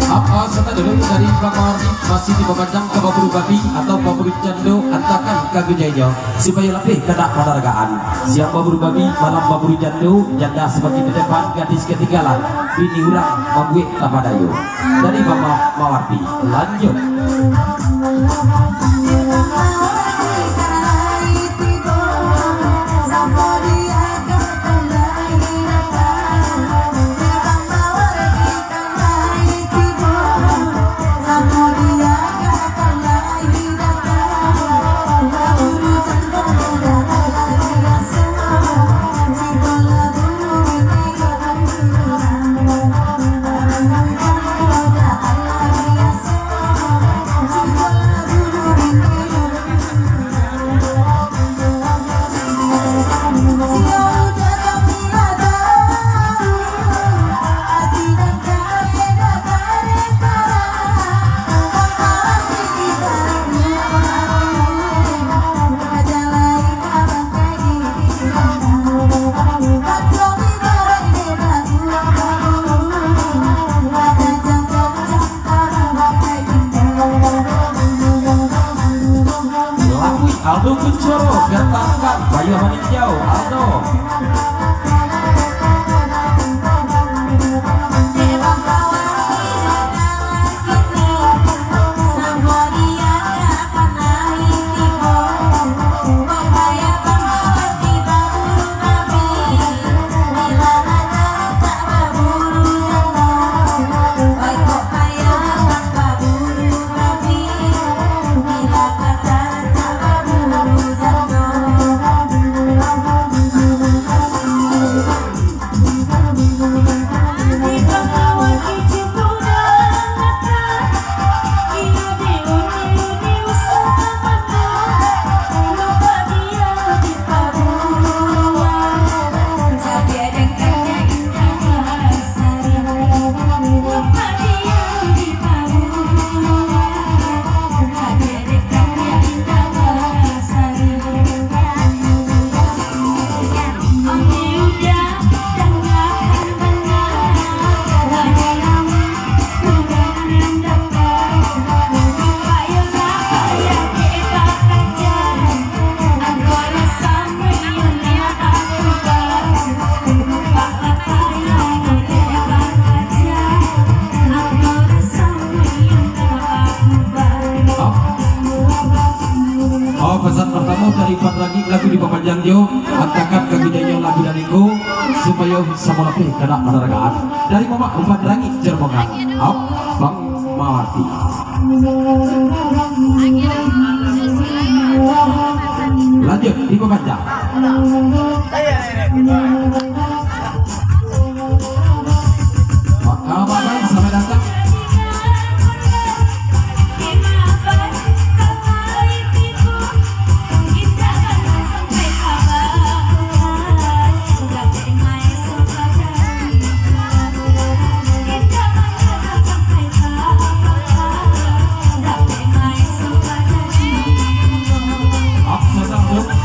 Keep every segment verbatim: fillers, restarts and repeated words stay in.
Apa sato dulu dari Bang Ardi masih dipapanjang ka baburu babi atau baburu jando, antakan ka gejainyo, supayo lapeh kandak panaragaan. Siang baburu babi, malam baburu jando, janda samakin di depan, gadis katinggalan, bini urang mambuek tapadayo. Dari Mama Mawardi, lanjut. Labuik Aldo Kuncoro, Gatakan, Bayuang Maninjau, Aldo. Oh, pesan pertama dari Pak Ragi, lagu dipapanjang jo, antakan ka gejainyo lagu dari ko, supayo samo lapeh kandak panaragaan. Dari Mamak Umpan Rangik Jermongan, Abang Mawati. Lanjut, dipapanjang. Maka, Abang, selamat datang.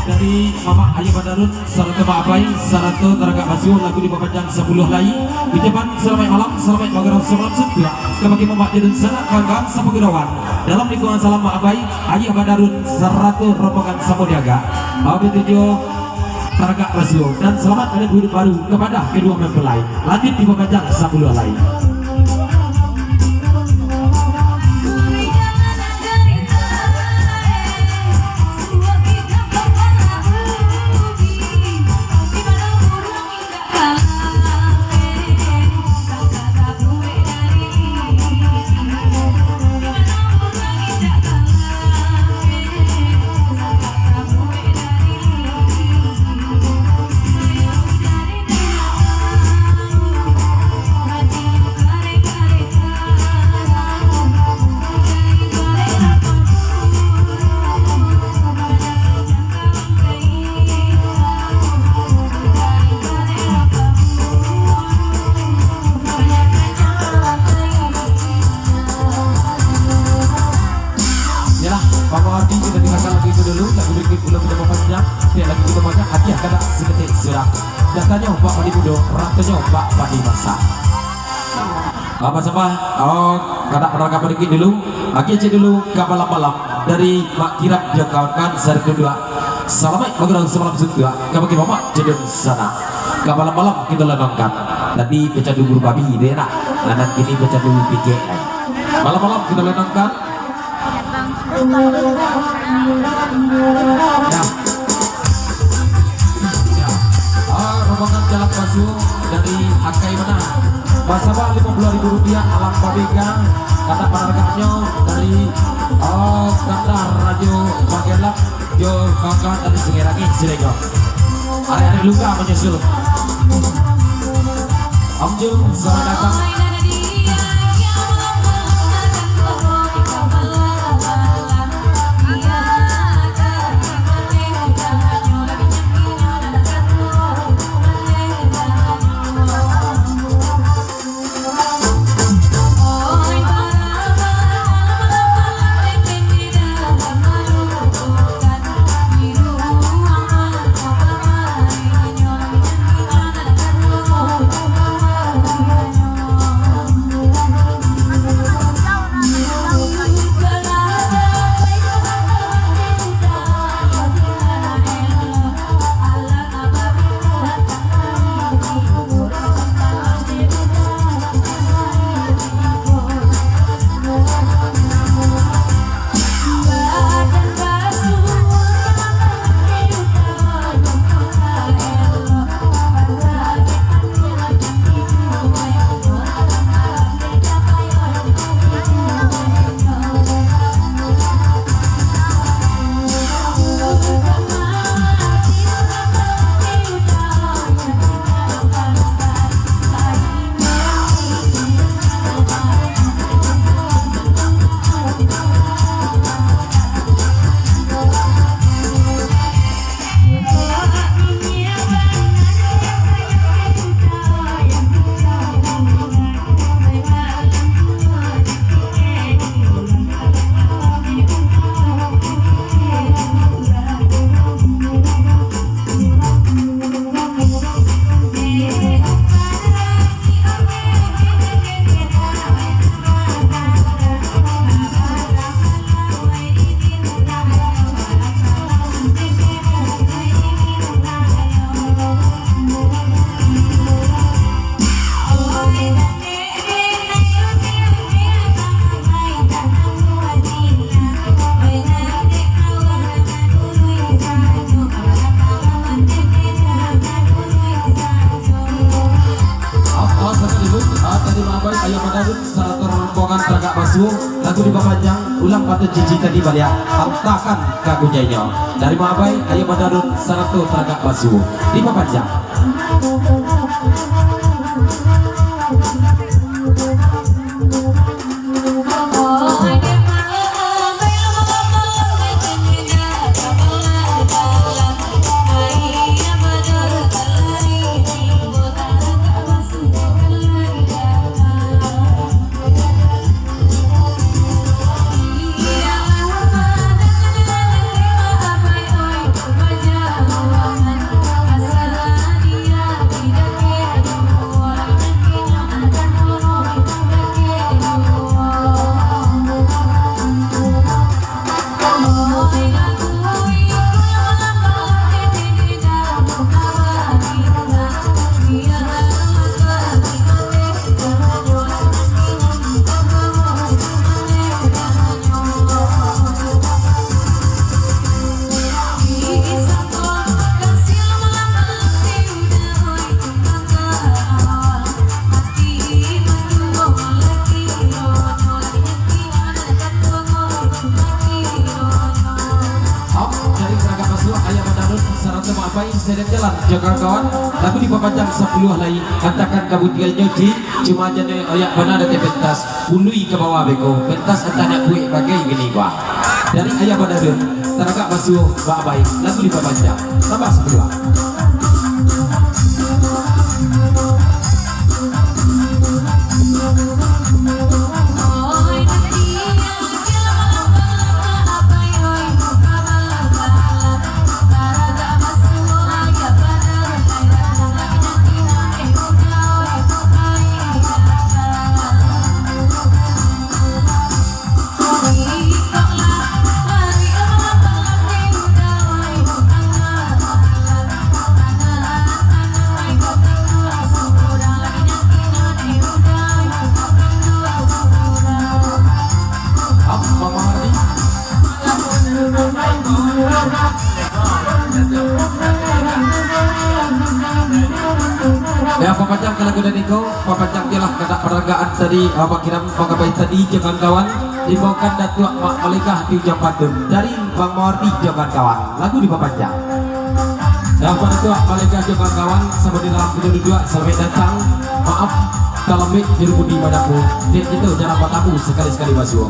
Dari Mamak Ayah Badarun, sarato Mak Abai, sarato Taragak Basuo, lagu dipapanjang sapuluah lai. Ucapan salamaik malam, salamaik magarah, salamaik suntuak kabake Mamak jo dunsanak, kawan-kawan sapagurauan. Dalam lingkungan salam Mak Abai, Ayah Badarun, sarato rombongan samo diagak. Apo tu jo Taragak Basuo, dan selamat hari bulan baru kepada kedua mempelai. Lanjut dipapanjang sapuluah lai. Datanyo Pak Padi Mudo, ratonyo Pak Padi Masa. Apa sapa? Oh, kanak panarangkan padikit dulu. Agiah ciek dulu ka malam-malam dari Mak Kirap jo kawan-kawan sari duduak. Salamaik bagurau samalam suntuak, ka bagi mamak jo dunsanak. Ka malam-malam kito lanangkan. Tadi pecandu bulu babi tu yo nak. Nah, nan kini pecandu pikek. Malam-malam kito lanangkan. Ya. Ya. Ah, rombongan Jalak Basu dari Akai Mana. Basaba limo puluah ribu rupiah, alam pabega, kanak panarangkannyo dari, ah, Kandar Rajo Magelak, jo kawan dari Sungai Rangin, Siregar. Arek-arek Luka manyusul. Om Jun, selamat datang. Apo sajo dulu? Ah, tadi Mak Abai, Ayah Badarun, sarato rombongan Taragak Basuo, lagu dipapanjang, ulang patun cici tadi baliak, antakan ka kunyainyo. Dari Mak Abai, Ayah Badarun, sarato Taragak Basuo, dipapanjang. Om, dari Taragak Basuo, Ayah Badarun, sarato Mak Abai, sadang jalan jo kawan-kawan, lagu dipapanjang sapuluah lai, antakan ka butianyo, Ji, cuma jan oyak bana dek pentas, ului ka bawah beko, pentas antah nak buek bagai gini, bah. Dari Ayah Badarun, Taragak Basuo, Mak Abai, lagu dipapanjang, tambah sapuluah. Ya, papanjang ka lagu tadi ko, papanjang je lah kandak paranggaan tadi, ah, Bang Kiram, Bang Abai tadi, jo kawan-kawan, imbaukan Datuak Mak Malekah di Ujang Patun, dari Bang Mawardi, jo kawan-kawan, lagu dipapanjang. Ya, Datuak Mak Malekah, jo kawan-kawan, samo di dalam video duduak, salamaik datang, maaf, talambek di rumudi manamu, dek kito jarang batamu, sakali-sakali basuo.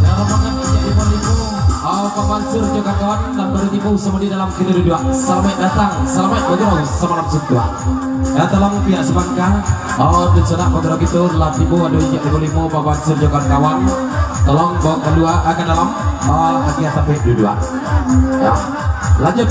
Ya, rombongan injak limo-limo, ah, Pak Mansur jo kawan-kawan, nan baru tibo samo di dalam kito duduak. Salamaik datang, salamaik bagurau samalam suntuak. Ya, tolong pihak sabangka, oh, dunsanak bagurau kito lah tibo, ado injak limo-limo, Pak Mansur jo kawan-kawan. Tolong bao kalua, ah, ka dalam, ah, agiah tampek duduak. Ya, lanjut.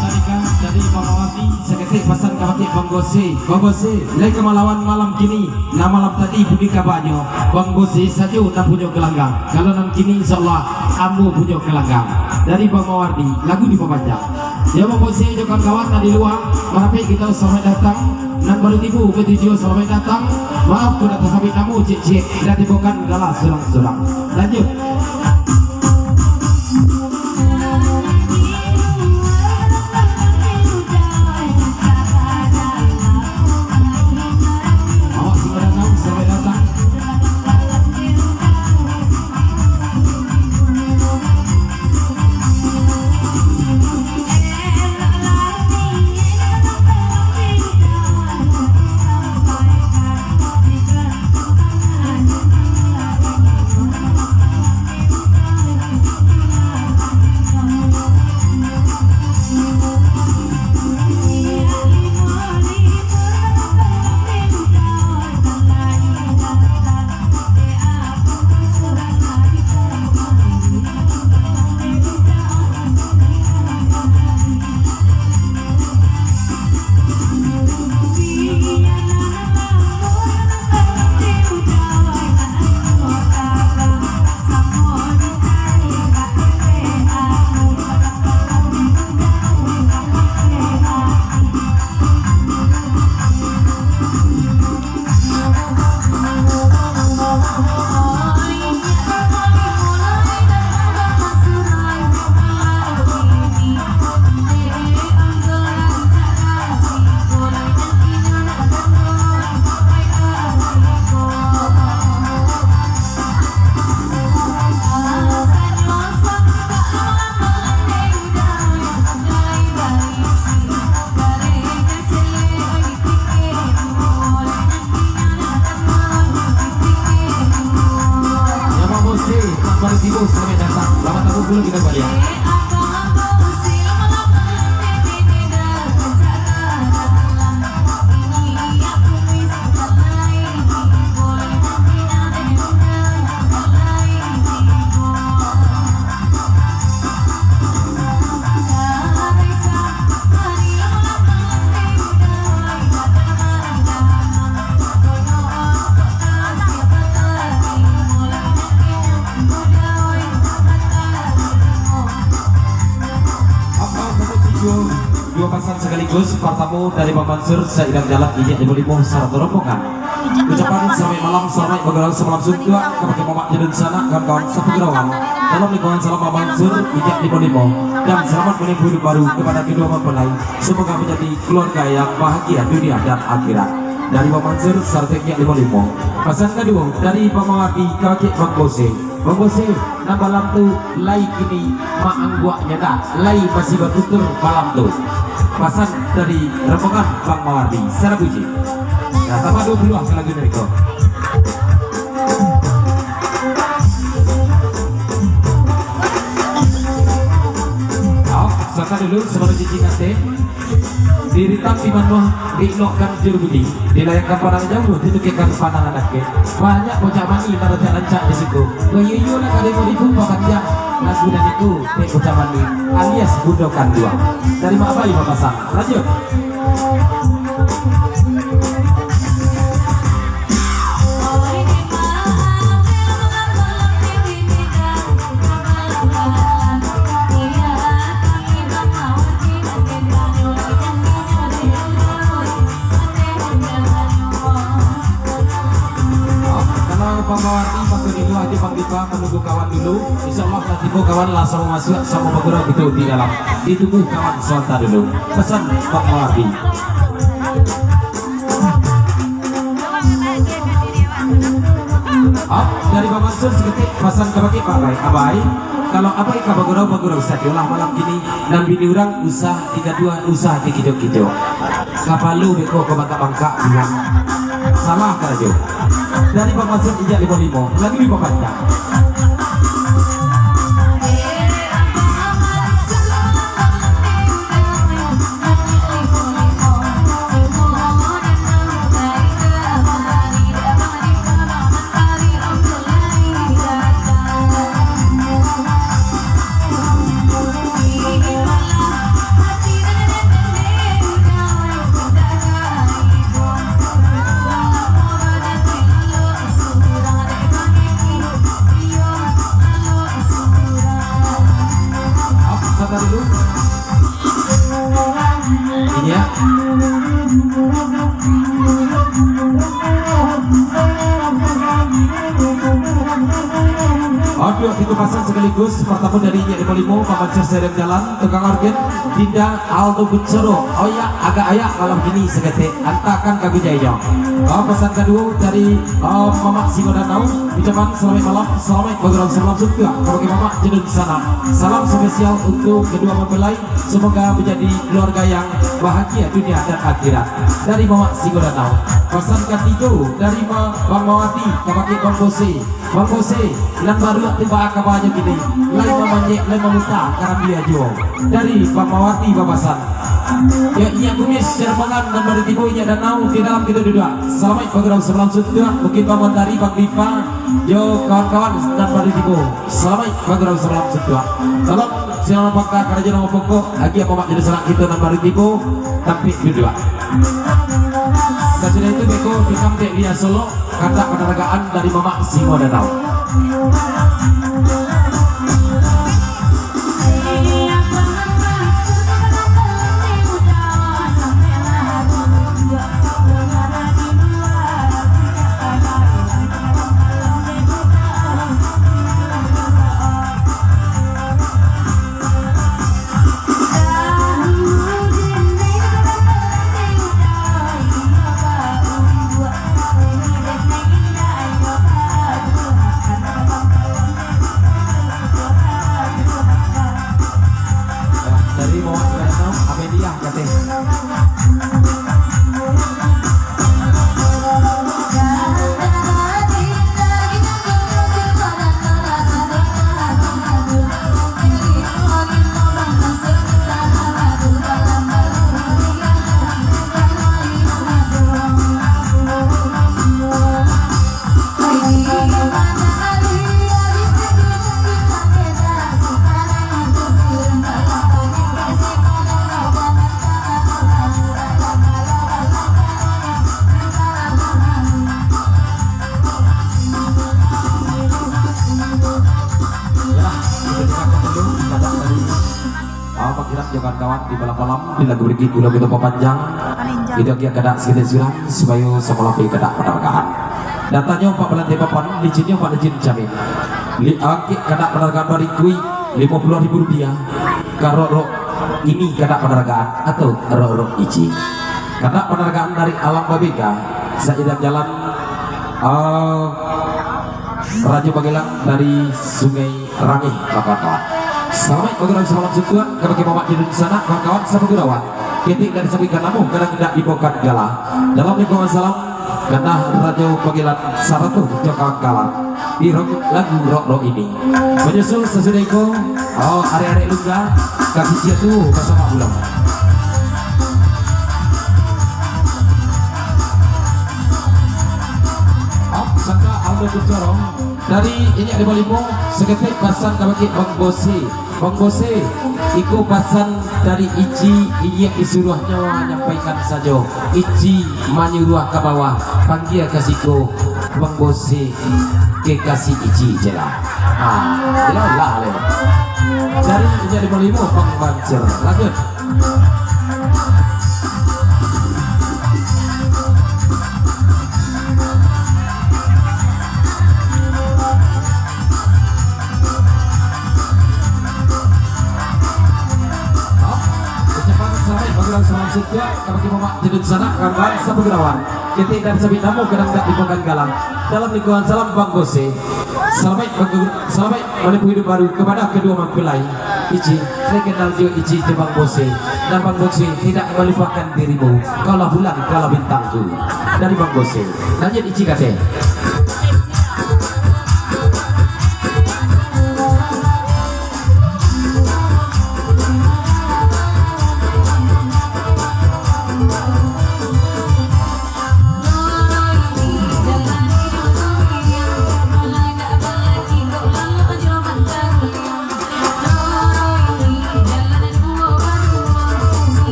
Tadi kan, tadi Bang Mawati, saketek pasan ka bakeh Bang Gose. Bang Gose, lai ka malawan malam kini. Nah, malam tadi budi kabanyo, Bang Gose sajo nan punyo galanggang. Kalau nan kini, insyaallah, ambo punyo galanggang. Dari Bang Mawardi, lagu dipapanjang. Yo, Bang Gose jo kawan-kawan nan di lua, marapek kito salamaik datang. Nan baru tibo, katujuah salamaik datang. Maaf, kok dak tasabik namo, ciek-ciek, dak tibokan gala surang-surang. Lanjut. Awak Sumedang, selamat datang. Duo pasan sakaligus, partamo dari Bang Mansur, saidang jalan Ijak Limo Limo sarato rombongan. Ucapan salamaik malam, salamaik bagurau samalam suntuak kabake mamak jo dunsanak, kawan-kawan sapagurauan. Dalam lingkungan salam Bang Mansur, Ijak Limo Limo, dan selamat menempuh hidup baru kepada kedua mempelai. Semoga menjadi keluarga yang bahagia dunia dan akhirat. Dari Bang Mansur, sarato Ijak Limo Limo. Pasan kaduo, dari Bang Mawati kabake Bang Bose. Bang Bose, nan malam tu lai kini maangguaknyo dah, lai masih batutur malam tu. Pasan dari rombongan Bang Mawardi, sarabuji. Nah, tambah duo puluah ka lagu mereka. Au, saka dulu, sabalun cincin kantin. Diritang di manuah, diinokkan juru budi. Dilayangkan pandang jauah, ditukiakan pandangan dakek. Banyak bocah manih nan rancak-rancak di siko. Bayoyo lah ka demo di Purba Panjang. Lagu nan itu, dek bocah manih, alias Bundo Kanduang. Dari Mak Bai Papasang. Lanjut. Kalau Bang Mawati, mako di lua aja Bang Dipa, manunggu kawan dulu. Insya Allah, lah tibo kawan, lah samo masuak, samo bagurau gitu di dalam. Ditunggu kawan sebentar dulu. Pasan Bang Mawati. Hap, dari Bang Mansur saketek, pasan kabake Pak Abai. Abai, kalau Abai ka bagurau, bagurau sajolah malam kini. Nan bini urang usah digaduah, usah dikicok-kicok. Kapalo beko ka bangkak-bangkak, bilang. Salah karajo. Dari Bang Mansur Ijak Limo Limo, lagu dipapanjang. Sabar dulu. Iya. Aduh, itu pasan sekaligus. Pertama dari Ijak Limo Limo, Paman Sir Serem Jalan, tukang organ, Dinda Aldo Kuncoro. Oh ya, agak ayak malam ini seketek. Antakan ka Bijai jo. Oh, pasan kaduo dari, oh, Mamak Singo Danau. Ucapan salamaik malam, salamaik bagurau, salam suntuak kabake mamak jo dunsanak. Salam spesial untuk kedua mempelai. Semoga menjadi keluarga yang bahagia dunia dan akhirat. Dari Mamak Singo Danau. Pasan katigo dari Ma-, Bang Mawati, kabake Bang Bose. Bang Bose, nan baru tibo kabanyo kini. Lai mamanjek, lai mamuta karambia juo. Dari Bang Mawati bapasan. Yo, Inyiak Kumis, Jermangan, nan baru tibo, Inyiak Danau, di dalam kito duduak. Salamaik bagurau, salam suntuak. Mungkin Bang Mandari, Bang Dipa, yo, kawan-kawan nan baru tibo. Salamaik bagurau, salam suntuak. Tolong, silang pangka karajo nan bapokok, agiah mamak jo dunsanak kito nan baru tibo, tampik duduak. Sasudah itu, beko tikam dek Lia Solo, kandak panaragaan dari Mamak Singo Danau. Dari bawah tiga enam, Amelia, katanya. Kawan-kawan, di malam-malam, di lagu berikut ulang kita papanjang. Itu agiah kadak sakali surang, supayo samo lapeh kadak panargaan. Datangnyo Pak Balante Papan, lijinnyo Pak Lijin Camin. Li-, angkek kadak panargaan barikuik, limo puluah ribu rupiah. Ka rok-rok ini kadak panargaan, atau rok-rok icik. Kadak panargaan dari Alam Babega, saidang jalan, ah, Rajo Pagelang dari Sungai Rangeh, kawan-kawan. Salamaik bagurau samalam suntuak, kabake mamak di dunsanak, kawan-kawan, sapagurauan. Ketek dari sabuik ka namuah, kadang indak dibaokan gala. Dalam lingkungan salam, kanah Rajo Pagelang, sarato jo kawan-kawan. Di rok-, lagu rok-rok ini. Manyusul sasudah iko, oh, arek-arek Lungga, ka kicik tu basamo pulo. Om, sangka Aldo Kuncoro. Dari inyiak di Balimo, saketek pasan kabake Bang Bose. Bang Bose, iko pasan dari Ici, inyiak disuruahnyo manyampaikan sajo. Ici manyuruah ka bawah, panggia ka siko, Bang Bose, kekasih Ici je lah. Ah, jelas lah, leh. Dari inyiak di Balimo, Bang Mansur. Lanjut. Ucapan salamaik bagurau samalam suntuak, kabake mamak di dunsanak, kawan-kawan, sapagurauan. Ketek dari sabuik namuah, kadang indak dibaokan gala. Dalam lingkungan salam Bang Bose. Salamaik bagu-, salamaik manempuah iduik baru kapado kaduo mempelai. Ici, lai kenal juo Ici jo Bang Bose. Dan Bang Bose tidak melupakan dirimu. Kaulah bulan, kaulah bintangku. Dari Bang Bose. Lanjut Ici kate.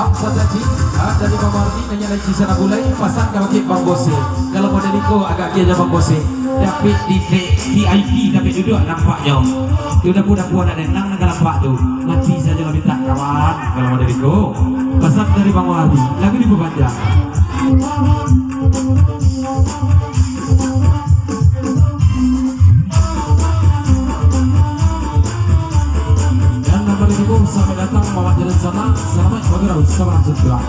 Am, sasaji, ah, dari Bang Mardi, nanya lagi sana bulai, pasan ka bakeh Bang Bose. Kalau model iko agak kia aja Bang Bose. Dapik di V I P, dapik duduak nampaknyo. Tu dapu-dapu anak denang nan ka nampak tu. Mati sajo lah mintak kawan, kalau model iko. Pasan dari Bang Mardi, lagu dipapanjang. Dan nan paling ibu sampai datang, mamak jalan sana, salamaik bagurau, samalam suntuak.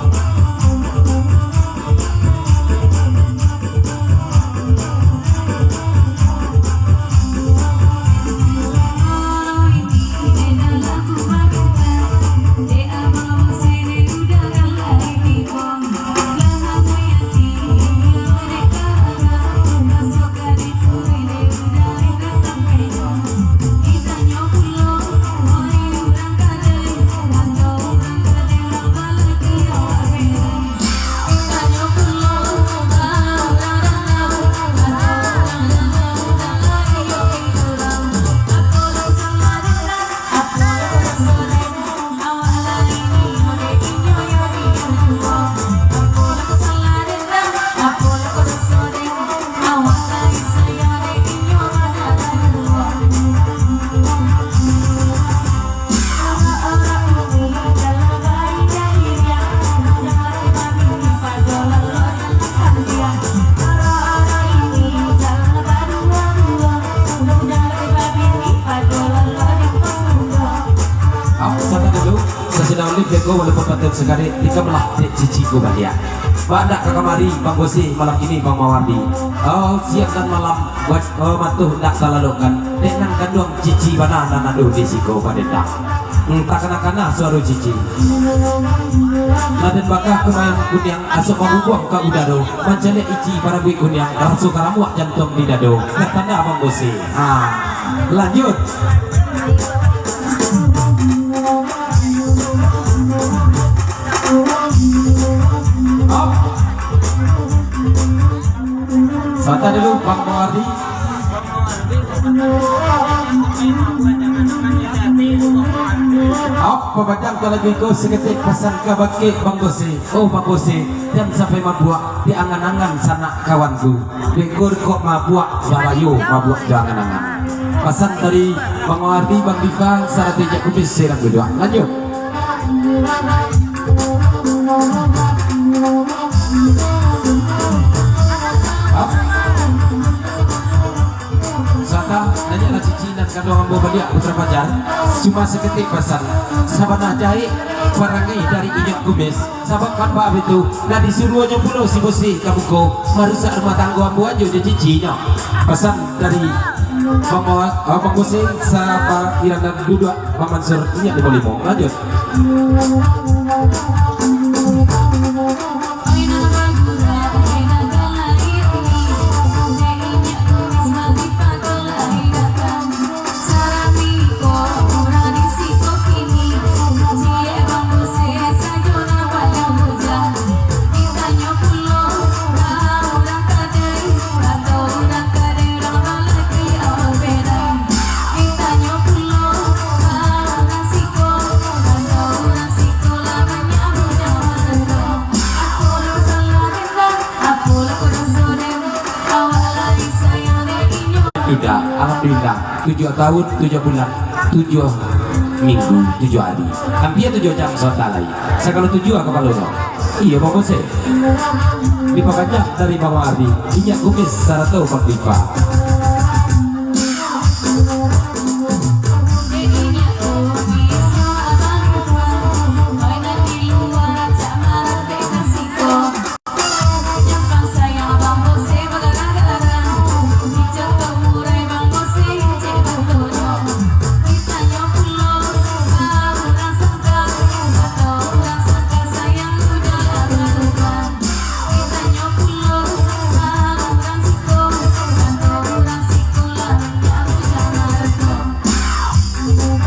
Am, sanak dulu, sasudah ulih jago walaupun patut sakarik, tikam lah dek cici ku baliak. Ba ndak ka kamari, Bang Bose, malam kini Bang Mawardi. Oh, siang dan malam, buat, oh, matuh ndak talalokkan. Dek nan kanduang cici bana nan ado di siko padendang. Hmm, takana-kana suaro cici. Laden bakah kumayang kuniang, asok mambubuang ka udaro, mancaliak Ici parabuik kuniang, raso karamuak jantuang di dado. Katanda Bang Bose. Ha, lanjut. Up. Santa dulu, Bang Mawardi. Papanjang ka lagu iko saketek pasan ka bakeh Bang Bose. Oh, Bang Bose, jan sampai mabuak di angan-angan sanak kawanku. Dek ko kok mabuak, babayo mabuak jo angan-angan. Pasan dari Bang Wardi, Bang Diva, sarato Inyiak Kumis, silang duduak. Lanjut. Hah? Sata, nanya lah cici nan kado ambo baliak Putra Fajar. Cuma saketek pasan, sabana jahek parangai dari Inyiak Kumis. Sabab kan bak itu, lah disuruahnyo pulo si Bose ka muko, marusak rumah tanggo ambo ajo jo cicinyo. Pasan dari Bang Mawa-, ah, Bang Bose, sapa iranan duduak Bang Mansur, Inyiak Limo Limo. Lanjut. Sudah, alhamdulillah, tujuah tahun, tujuah bulan, tujuah minggu, tujuah hari. Ampia tujuah jam sota lai. Sagalo tujuah kapalonyo. Iyo, Bang Bose. Dipapanjang dari Bang Ardi, Inyiak Kumis sarato Bang Diva.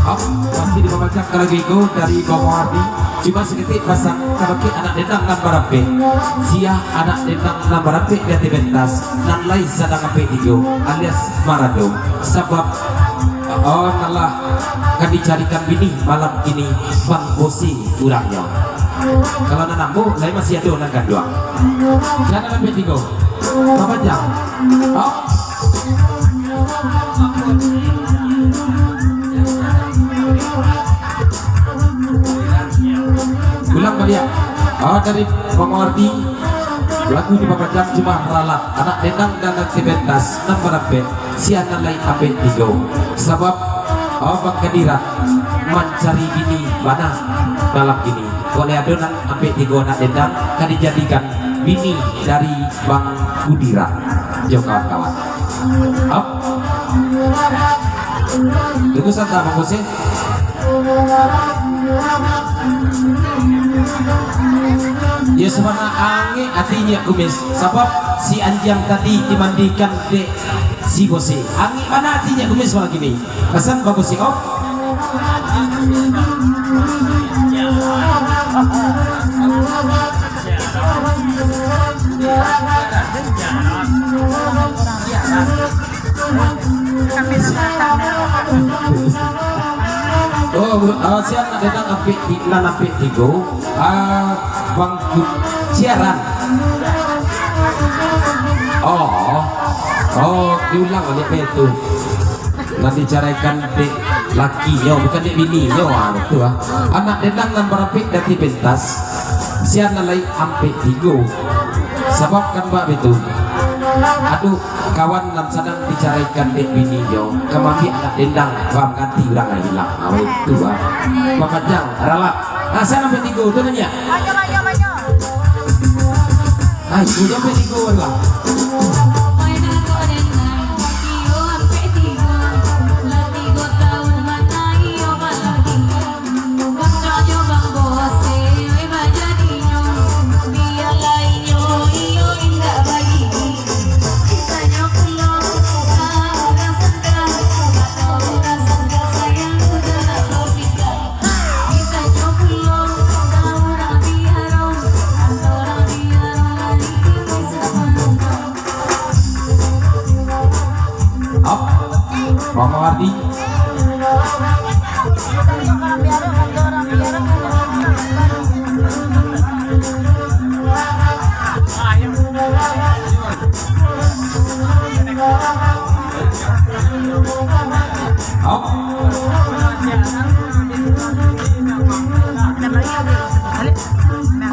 Hap, masih dibacakan lagi ko dari Bang Ardi. Cuma saketek pasan kabake anak dendang nan barampek. Sia anak dendang nan barampek di ateh pentas, nan lai sadang ampek tigo, alias marado. Sabab, oh, nan lah ka dicarikan bini malam kini, Bang Bose urangnyo. Kalau nan ambo, lai masih ado nan ganduang. Sia nan ampek tigo. Bapanjang. Hap. Ulang baliak. Ah, dari Bang Ardi, lagu dipapanjang cuma ralat. Anak dendang nan ampek pentas, nan barampek, sia nan lai ampek tigo. Sabab, ah, Bang Kadiran mancari bini bana malam kini. Kok lai ado nan ampek tigo anak dendang, ka dijadikan bini dari Bang Kudiran jo kawan-kawan. Hap. Tunggu santa, Bang Bose. Yo, sabana angek ati Inyiak Kumis, sabab si anjiang tadi dimandikan dek si Bose. Angek bana ati Inyiak Kumis malam kini. Pasan Bang Bose, oh. Oh, ah, sia nan ampek ti-, nan ampek tigo, ah, Bang Ku-, Ciaran. Oh, oh, diulang baliak tu. Nan dicaraikan dek lakinyo, bukan dek bininyo, ah, tu, ah. Anak dendang nan barampek di ateh pentas, sia nan lai ampek tigo. Sabab kan bak itu. Aduh, kawan nan sadang dicaraikan dek bininyo, ka maambiak anak dendang, paham, ganti urang nan ilang. Ah, itu, ah. Bapanjang, ralat. Ah, sia nan ampek tigo, tu nanya. Ai, udah pe tigo lah.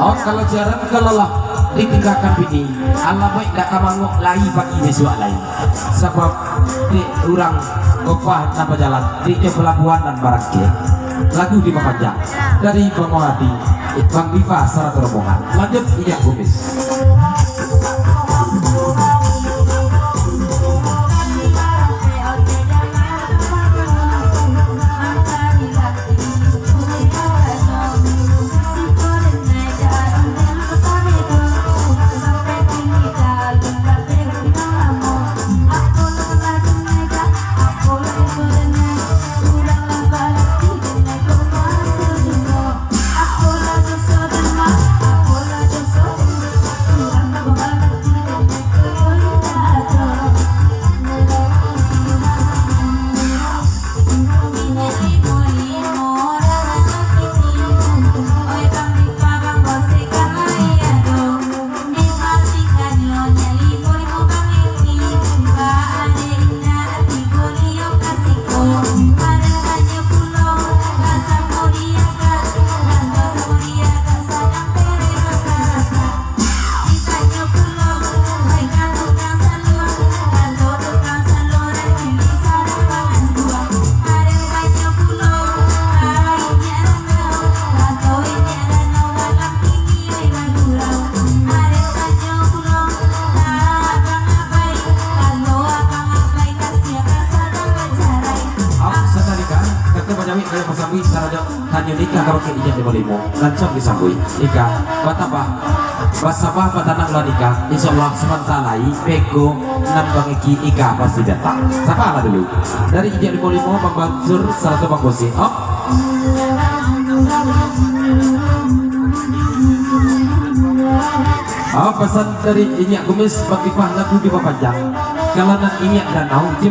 Au, kalau jarang, kalau lah ditinggakan bini, alamaik dak ka mangok lai pagi bisuak lai. Sabab dek urang kopah nan bajalan, dek jo palabuahan nan barangkek. Lagu dipapanjang dari Bang Muhadi, Bang Diva sarato rombongan. Lanjut, Inyiak Kumis. Au, santa nikah, kato bajawek, kato basambuik, sarato tanyo nikah ka bakeh Inyiak Limo-Limo. Lansuang disambuik, nikah batambah, basabah, batananglah nikah. Insyaallah, sabanta lai, beko nan mangiki nikah pasti datang. Sabalah dulu. Dari Inyiak Limo-Limo, Bang Mansur, sarato Bang Bosin. Au. Ah, pasan dari Inyiak Kumis, Bang Diva lagu dipapanjang. Kalau nan Inyiak Danau, je